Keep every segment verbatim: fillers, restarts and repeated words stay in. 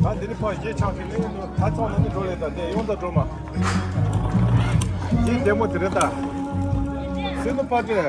ད་འདི་ནི་ཕ་གཞིས་ཆགས་ཀྱི་གླིང་ད་ཚང་ནི་འགྲོ་ལེ་ད་དེ་ཡོང་ད་འགྲོ་མ། འདི་ལྡེ་མོ་དེ་རེད་ད། སེ་ནུ་པ་ཏྲེ།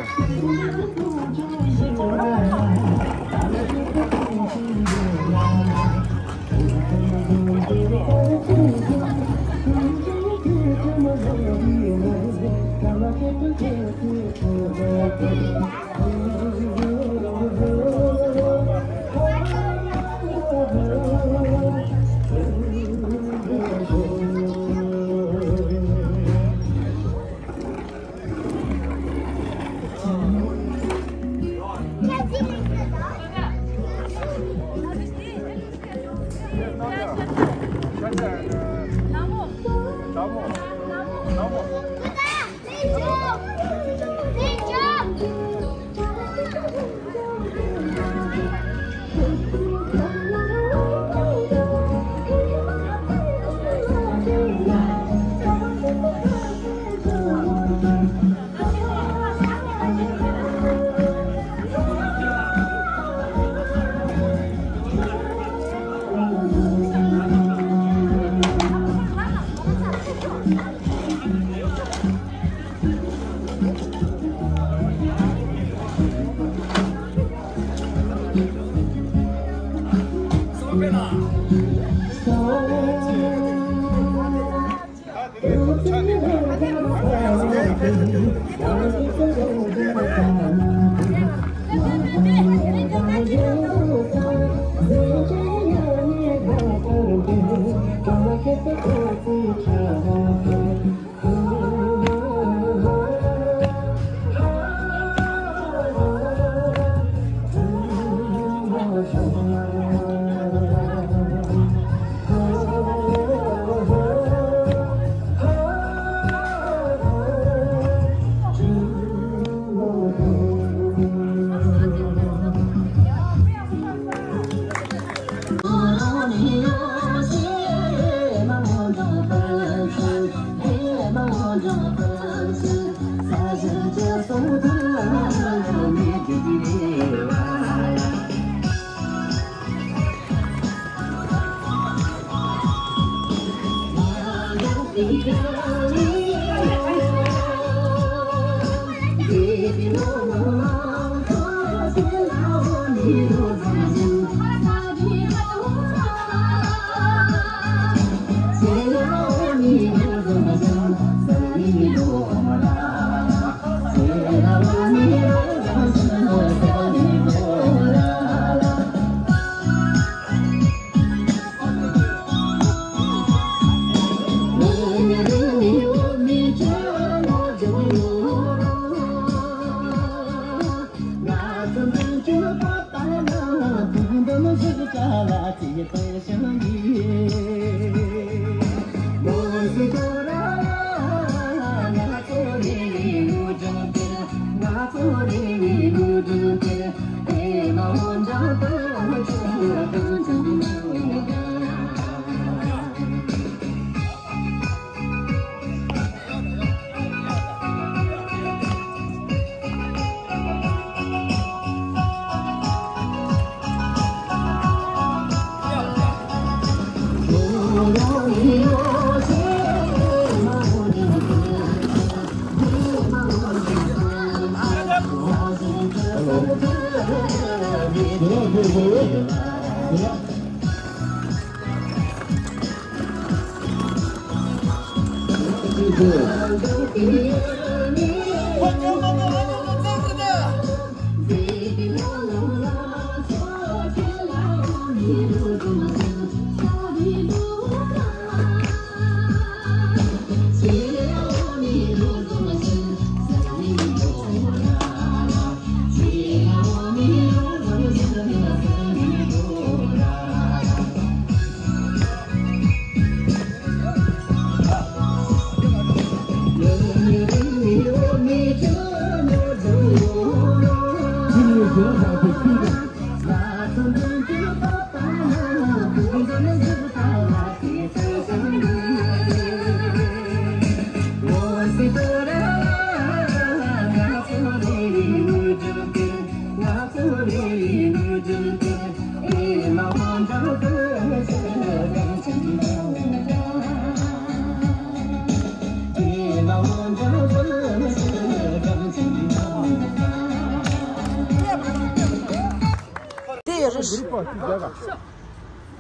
དེ་ཡོད་རེད།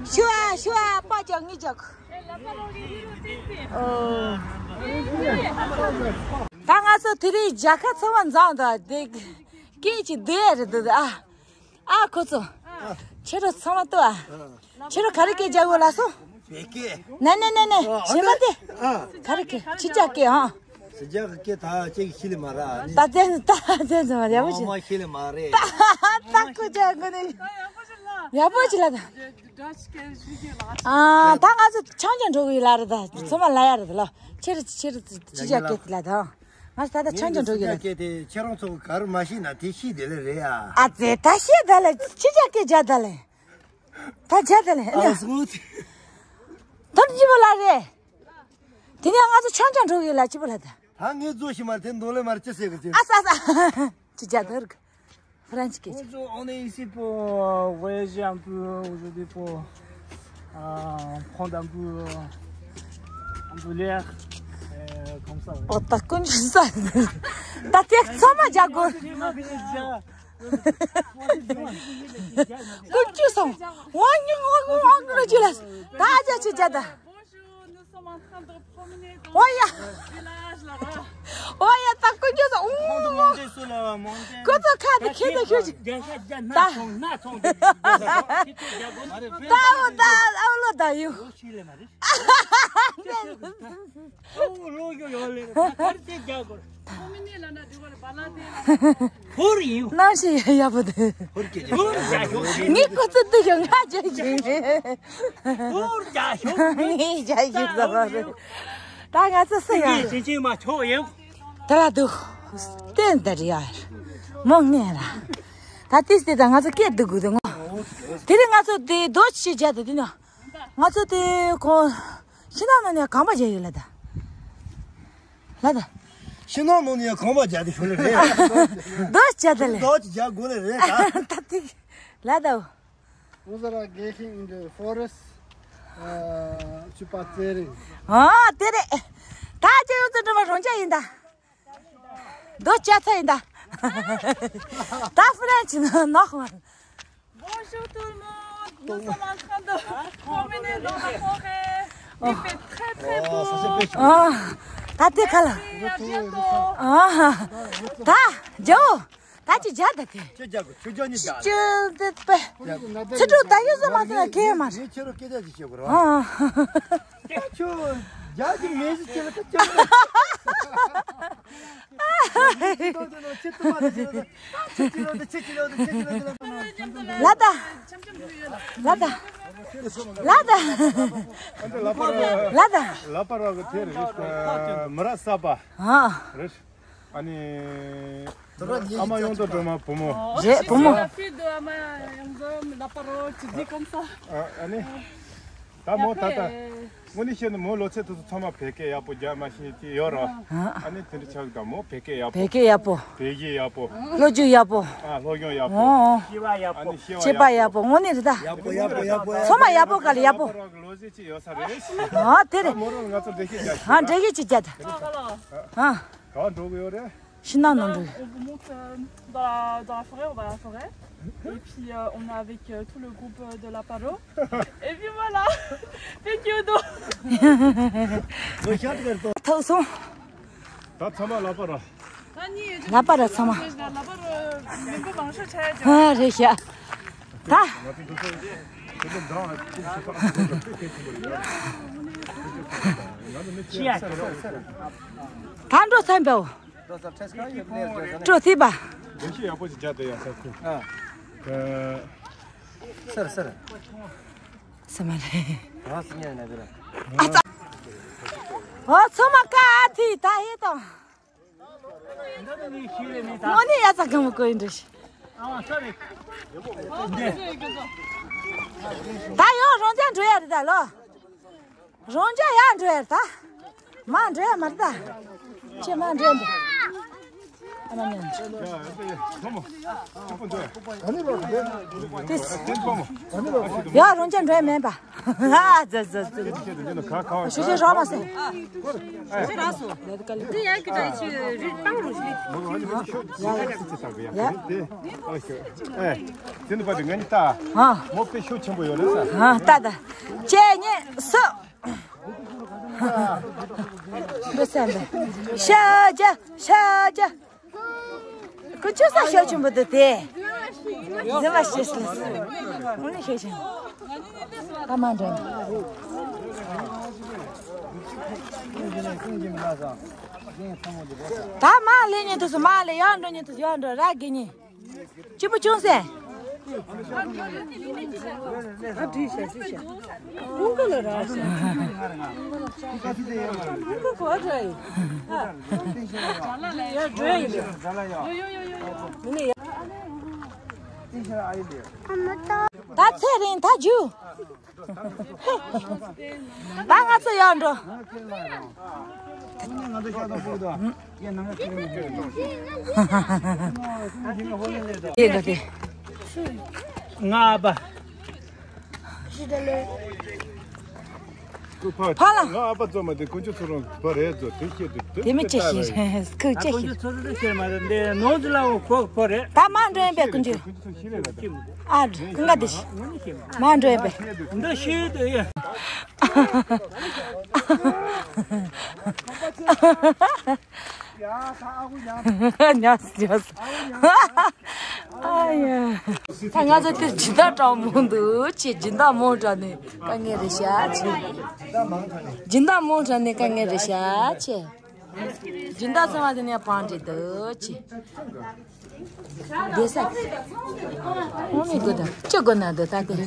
ཤུ་ཨ་ཤུ་ཨ་པ་ཅག་ངི་ཅག་ད་ང་ཚོ་དེ་རིང་རྒྱལ་ཁ་ཚང་མ་འཛོམས་འདུག་དེ་སྐད་ཅིག་བསྡད་རེད་འདུག་ཨ། ཨ་ཁོ་ཚོ། ཁྱེད་རང་ཚང་མ་ལྟོས་ཨ། ཁྱེད་རང་ག་རེ་སྐད་རྒྱག་དགོས་ལབ་སོང་། བོད་སྐད། ནས་ནས་ནས་ནས། ཨ་གཞན་པ་དེ། ཨ། ག་རེ་སྐད། ཕྱི་རྒྱལ་སྐད་ཨ། ཕྱི་རྒྱལ་གྱི་སྐད་ད་ཅིག་ཤེས་ལེ་མ་ར་ནི། ད་དེ་ད་དེ་ཚོ་ཡག་པོ་ཞིག་མ་ཤེས་ལེ་མ་རེད། ད་ད་ཁོ་ཅག་དངོས་གནས་ཡག་པོ་ཞིག་ལབ་ད། ཨ་ད་ང་ཚོ་ཆང་ཆང་འགྲོ་གི་ལབ་རེད་ད། ཚང་མ་ལབ་ཡ་རེད་ད་ལོ། ཁྱེད་རང་ཁྱེད་རང་ཕྱི་རྒྱལ་སྐད་དེ་ལབ་ད། ང་ད་ལྟ་ཆང་ཆང་འགྲོ་གི་ལབ། ངས་ཕྱི་རྒྱལ་སྐད་དེ་ཁྱེད་རང་ཚོ་ག་རེ་མ་ཤེས་ན་དེ་ཤེས་དེ་ལེ་རེད་ཨ། ཨ་ཙེ་ད་ཤེས་ད་ལེ། ཕྱི་རྒྱལ་སྐད་རྒྱག་ད་ལེ། ད་རྒྱག་ད་ལེ། ཨ་སོ་དེ། ད་ཅི་པོ་ལབ་རེད། དེ་ནས་ང་ཚོ་ཆང་ཆང་འགྲོ་གི་ལབ་ཅི་པོ་ལབ་ད། ད་ངས་རྫོགས་ཤིག་མར་དེ་འདོན་ལེ་མར་ཅི་ཟེར་གི་ཟེར། ཨ་ས་ཨ་ས། ཅི་རྒྱག་ད་རེད། French que. Bonjour, on est ici pour, euh, voyager un peu aujourd'hui pour, euh, prendre un peu, euh, un peu l'air, euh, comme ça, ouais. ཨོ་ད་ཀུན་ཅི་ས། ད་ཏེག་ཚང་མ་རྒྱག་དགོས། ཀུན་ཅི་སོང་། ཝང་ཉི་ཝང་ཝང་ལ་ཅི་ལ། ད་རྒྱག་ཅི་རྒྱག་ད། Bonjour, nous sommes en train de promener dans le village là-bas. ཨོ་ཡ། ད་ཀུན་ཅི་སོང་། ཨུ། ཁོ་ཚོ་ཁ་དེ་ཁྱེད་ཚོ་ཤོད་ཅིག་ད་ད་ཨོ་ད་ཨོ་ལོ་ད་ཡུ། ཧོར་ཡིན། ནང་ཞིག་ཡག་པོ་འདུག་ཧོར་གྱི་ངའི་ཁོ་ཚོ་འདུག་ཡོད་ང་ཅག་ཡིན། ཧོར་རྒྱ་ཤོག་ངའི་རྒྱ་ཡིན་ཟེར་བ་རེད། ད་ང་ཚོ་སུ་ཡང་ཅི་ཅི་མ་ཆོག་ཡོད། དེ་ལ་འདུག་བསྟན་དེ་རེད་ཡ། མོ་ངན་ར། ད་ཏིས་ཏི་ད་ང་ཚོ་སྐད་འདུག་དགོས་དུ་ངོ་། དེ་རིང་ང་ཚོ་དེ་རྡོ་ཆེ་བརྒྱབ་དུ་དེ་ནོ། ང་ཚོ་དེ་གོང་ཤི་ན་ནོ་ནས་གང་པ་བརྒྱབ་ཡོད་ལ་ད། ལ་ད། ཤི་ན་ནོ་ནས་གང་པ་བརྒྱབ་དེ་ཤོད་ལེ་རེད། རྡོ་བརྒྱབ་ད་ལེ། རྡོ་ཅིག་བརྒྱབ་དགོས་ལེ་རེད་ད། ད་དེ། ལ་ད། Unsere Gegend in der Forest, äh, spazieren. ཨ་དེ་རེད། ད་ཅི་ཡོད་ཚོ་འགྲོ་བ་རོང་ཅག་ཡིན་ད། རྡོ་བརྒྱབ་ཚར་ཡིན་ད། ད་ཧྥུ་རན་ཆི་ནོ་ནོ་ཧོན། Bonjour tout le monde, nous sommes en train de promener dans la forêt. Il fait très très beau. ཨ་ད་དེ་ཁ་ལ། Merci, à bientôt. ཨ་ད་ཇོ། ད་ཅི་བརྒྱབ་ད་དེ། ཁྱོད་རྒྱག་གོ་ཁྱོད་རྒྱག་ཉིད་རྒྱག་ཁྱོད་དེ་པེ། ཚེ་སྒྲུབ་ད་ཡོད་ཟོ་མ་ཐོན་ན་ཁེ་མ་རེད། ངས་ཁྱོད་རོ་སྐད་ཆ་ཅིག་བཤད་དགོས་ར། ཨ། ཁྱོད་རྒྱག་གི་མེད་ཟེར་ཁྱེད་ལ་ཁ་ཁྱོད། ལ་ད། ལ་ད། ལ་ད། ལ་ད། ལ་པ་ར་གི་དེ་རེད། མི་ར་ས་པ། ཨ། རེད། ཨ་ནི། ཨ་མ་ཡོང་དོ་སྒྲོལ་མ་བུ་མོ། རེད་བུ་མོ། Fille de Ama Yongdom, la parole, tu dis comme ça. ཨ་ནི། ད་མོ་ད་ད། དངོས་གནས་བཤད་ན་མོའི་ལོ་ཚད་དེ་ཚོ་ཚང་མ་བོད་སྐད་ཡག་པོ་རྒྱག་མ་ཤེས་ཀྱི་ཡོད་ར། ཨ་ནི་དེ་འདྲ་ཆགས་ཀྱི་དང་། མོ་བོད་སྐད་ཡག་པོ། བོད་སྐད་ཡག་པོ། བོད་སྐད་ཡག་པོ། སློབ་སྦྱོང་ཡག་པོ། ཨ། སློབ་སྦྱོང་ཡག་པོ། ཨོ། ཨ་ནི་སྐྱེས་པ་ཡག་པོ། དངོས་གནས་རེད་ད། ཡག་པོ་ཡག་པོ་ཡག་པོ། ཚང་མ་ཡག་པོ་ག་ལ་ཡག་པོ། ལོ་ཚད་ཅིག་ཡོད་ས་རེད། ཨ། དེ་རེད། མོ་རང་ང་ཚོ་འགྲེལ་བཤད་རྒྱག་ཤིག་ཨ། འགྲེལ་བཤད་ཅིག་རྒྱག་ད། ཨ། ག་པར་འགྲོ་གི་ཡོད་རེད། ཕྱི་ནང་ནང་འགྲོ། On remonte, euh, dans la, dans la forêt, on va à la forêt. Et puis, euh, on est avec, euh, tout le groupe, euh, de la Paro. Et puis voilà. Pekiodo. ཐུག་སོང་། ད་ཚང་མ་ལ་པ་ར། ལ་པ་ར་ཚང་མ། ཨ། རེད་ཤག་ད། ད་འགྲོ་ཚར་བའོ། སྤྲོ་ཐིགས་པ། ལས་བྱེད་ཡག་པོ་ཞིག་རྒྱག་དེ་ཡག་ས་ཁུ། ཨ། ཨ། སར་སར། ས་མ་རེད། ཨ། སི་ཉན་ན་གི་ར། ཨ་ཙ། ཨོ། ཚང་མ་ཀ་ཨ་ཐི་ད་ཧེ་དང་། དངོས་གནས་ཡ་ཙ་གང་མོ་ཀོ་ཡིན་འདྲ་ཞིག་ད་ཡོང་། རང་ཅག་འགྲོ་ཡ་རེད་ད་ལོ། རང་ཅག་ཡར་འགྲོ་ཡ་རེད་ད། མར་འགྲོ་ཡ་མ་རེད་ད། ཁྱེད་མར་འགྲོ་ཡ་འདུག་ཨ་མ་ཉམས། ཏིས། ཡ། རང་ཅག་འགྲོ་ཡ་མེད་པ། ཨ་ཙི་ཙི་ཙི། ཞུ་ཞེས་རོགས་མ་ཟེར། ཞུ་རོགས་སོ། འདི་ཡ་གི་ད་ཆུ་རི་བཏང་རུ་ཞིག་ཡ་ཡ། ཨེ། དེ་ནི་པ་དེ་ང་ནི་ལྟ། ཨ། མོ་དཔེ་ཤུགས་ཆེན་པོ་ཡོད་རེད་ས། ཨ། ལྟ་ད། གཅིག་གཉིས་གསུམ། འདི་ཚན་པས། ཤ་རྒྱ་ཤ་རྒྱ། ཁོ་ཆུ་ས་ཤོད་ཆུན་པོ་འདུག་དེ། འཛིན་པ་ཤེས་སོང་། དངོས་གནས་ཤེས་ཤིང་། ད་མ་འདྲ། ད་མ་ལེ་ཉེ་དུ་སུ་མ་ལེ་ཡང་འགྲོ་ཉེ་དུ་ཡང་འགྲོ་ར་གི་ཉེ། ཆུན་པོ་ཅུང་ཟད། ད་ཚེ་རིང་ད་རྒྱུ། ད་ང་ཚོ་ཡར་འགྲོ། ཡེ་ག་དེ། ང་ཨ་ཕ། ཕ་ལ། ང་ཨ་ཕ་ཚོ་མ་དེ་དཀོན་མཆོག་ཚོ་རང་བ་རེད་ཚོ་དེ་ཤེས་དུ་དེ་མི་ཅི་ཤེས་རེད་ཁུག་ཅི་ཤེས། དཀོན་མཆོག་ཚོ་རེད་ཤེས་མ་རེད་འདི་ནོར་འདི་ལ་འོ་གོ་བ་རེད། ད་མ་འགྲོ་ཡིན་པས་དཀོན་མཆོག་ཨ་ཀུན་དགའ་དེ་ཤི། མ་འགྲོ་ཡིན་པས། འདི་ཤེས་དུ་ཡ། ཉག་ཉག་ཨ་ཡ། ད་ང་ཚོ་དེར་སྦྱིན་བདག་གྲངས་མང་འདུག་ཅེས། སྦྱིན་བདག་མང་དྲགས་ནས་དཀའ་ངལ་རེད་ཤག་ཅེས། སྦྱིན་བདག་མང་དྲགས་ནས་དཀའ་ངལ་རེད་ཤག་ཅེས། སྦྱིན་བདག་ཚང་མ་དེ་ནས་བང་སྒྲིག་འདུག་ཅེས། བསྡད་ས། ཁོང་མི་དགོས་ད་ཅི་དགོས་ན་འདུག་ད་དེ།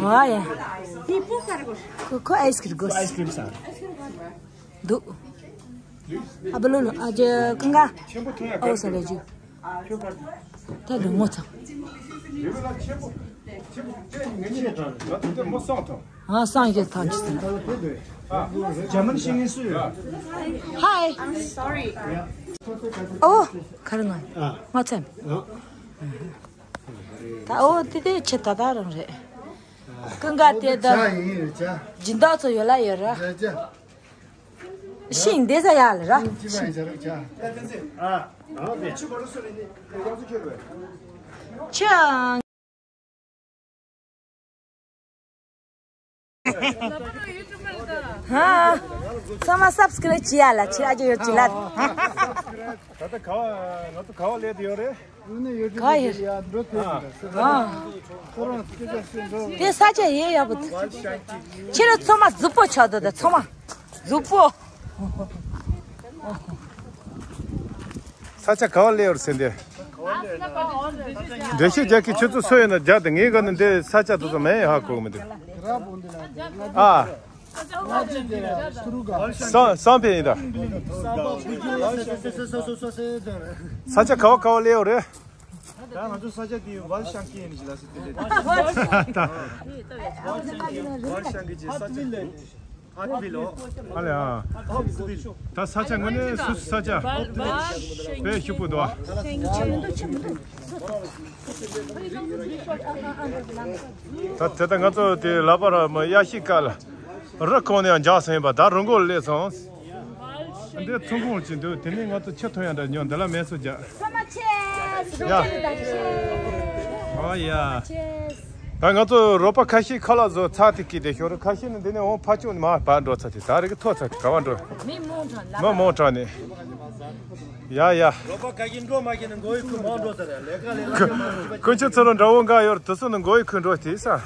ཨ་ཡ། ཁོ་ཁོ་ཨའི་སི་ཀྲིམ་དགོས། ཨའི་སི་ཀྲིམ་ཟ། འདུག་ཨ་བ་ལོ་ལོ་ཨ་ཅེ་ཀུན་དགའ། ཨོ་ས་ལེ་ཅུ། ད་ལོ་ངོ་ཚ། ཨ་སང་ཡོད་ཐང་ཅི་ཟེར། ཇར་མན་ཤེས་ངེས་སུ་ཡོད། ཧའི། ཨོ་ག་རེ་ང་ང་ཚ། ད་ཨོ་དེ་དེ་ཆེ་ད་ད་རང་རེད། ཀུན་དགའ་དེ་ད་སྦྱིན་བདག་ཚོ་ཡོད་ལ་ཡོད་ར། ཤིང་འདི་ས་ཡ་ལ་ར། ཆ། ཧ། ཚང་མ་སབ་སི་ཀ་རེབ་བྱེད་ཡ་ལ་ཆེ་ཨ་ཅེ་ཡོད་ཅི་ལ། ད་ལྟ་ག་བ་ང་ཚོ་ག་བ་སླེབས་ཡོད་རེད། ག་ཡོད། ཨ། དེ་ས་ཆ་ཡེ་ཡག་པོ་འདུག་ཁྱེད་རང་ཚང་མ་གཟུགས་པོ་ཆགས་འདུག་ད་ཚང་མ་གཟུགས་པོ། ས་ཆ་ག་བ་སླེབས་ཡོད་ཟེར་འདི། འགྲེལ་བཤད་རྒྱག་གི་ཁྱོད་ཚོ་སུ་ཡིན་ན་རྒྱག་དང་། ངའི་ག་ནས་འདི་ས་ཆ་དེ་ཚོ་མེད་ཧ་གོ་གི་མི་འདུག་ཨ། སང་སང་ཕེ་ཡིན་ད། ས་ཆ་ག་བ་ག་བ་སླེབས་ཡོད་རེད། ད་ང་ཚོ་ས་ཆ་འདི་ཝལ་ཤང་ཀི་ཡིན་ཞིག་ལ་སི་ཏི་ལེ། ཝལ་ཤང་ཀི་ཝལ་ཤང་ཀི་ཅེས་ས་ཆ་ཨ་ཏི་བི་ལོ། ཨ་ལེ་ཨ། ད་ས་ཆ་དངོས་གནས་སུ་ས་ཆ་དཔེ་ཤུག་པོ་འདུག་ཨ། ད་དེ་ལྟ་ང་ཚོ་དེ་ལ་པ་ར་མ་ཡ་ཤི་ཀ་ལ་རི་ཁོང་ནས་ཡང་འཇག་སོང་ཡིན་པ། ད་རི་མགོ་སླེབས་སོང་། འདི་ཐོན་ཁུངས་ཅིག་འདུག་དེ་ནས་ང་ཚོ་ཆུ་ཐོན་ཡང་འདྲ་ཉོ་འདི་ལ་མེད་སོ་རྒྱ། ཡ། ཨོ་ཡ། ད་ང་ཚོ་རོགས་པ་ཁ་ཤས་ཁ་ལག་བཟོ་ཚར་ཏེ་ཀི་དེ་ཤོར། ཁ་ཤས་ནི་འདི་ནས་འོང་ཕ་ཅུང་ནི་མ་བར་འགྲོ་ཚར་ཏེ། ད་རེ་གི་ཐོ་ཚར་ཏེ་ག་བ་འགྲོ། མི་མང་དྲགས་ལ། མི་མང་དྲགས་ནི། ཡ་ཡ། རོགས་པ་ཁ་ཤས་འགྲོ་མ་ཤེས་ནི་མགོ་ཡི་ཁུ་མང་འགྲོ་ཚར་རེད། ལས་ཀ་ལས་ལ་ཀ་མང་འགྲོ། ཀུན་མཁྱེན་ཚུ་རོ་འདྲ་བོ་འགའ་ཡོད་དུ་སུ་ནི་མགོ་ཡི་ཁུ་འགྲོ་དེ་ས།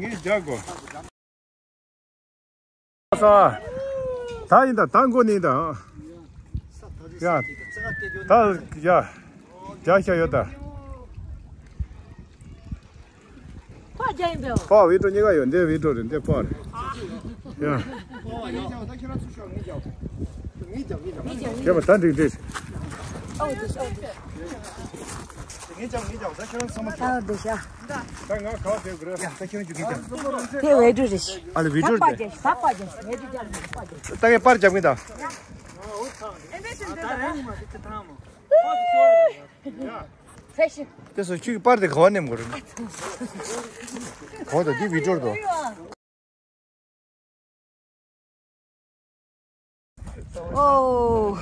ངས་རྒྱག་དགོས། ས། ད་ཡིན་ད། ད་མགོ་ནས་ཡིན་ད། ཡ། ད་ཡ། རྒྱག་ཤ་ཡོད་ད། ཕ་རྒྱ་ཡིན་པས། ཕ་བི་ཏྲོ་གཉིས་ཀ་ཡོད། འདི་བི་ཏྲོ་རེད། འདི་ཕ་རེད། ཡ། ཁྱེད་པ་ད་འགྲིག་འགྲིག་ཨོ་དེ་ཨོ་དེ། ངས་ཀྱང་ངས་ཀྱང་ད་ཁྱེད་རང་ཚང་མ་ཨོ་དེ་ཤ། ད་ང་ཁ་བ་དེ་གི་རེད། ད་ཁྱེད་རང་ཅུ་གི་ཀྱང་དེ་བའི་འགྲོ་རེད། ཨ་ལ་བི་ད་ཏྲོ་པ་རེད། རྒྱ་ད་པ་རྒྱ་ངས་དེ་རྒྱ་ངས་པ་རྒྱ། ད་ངས་པར་རྒྱབ་གི་ད། ཕེ་ཤི། དེ་སོ་ཁྱོད་ཀྱི་པར་དེ་ག་བ་ནེམ་གོ་རེད། གོ་ད་དེ་བི་ཏྲོ་རེད་དོ། ཨོ།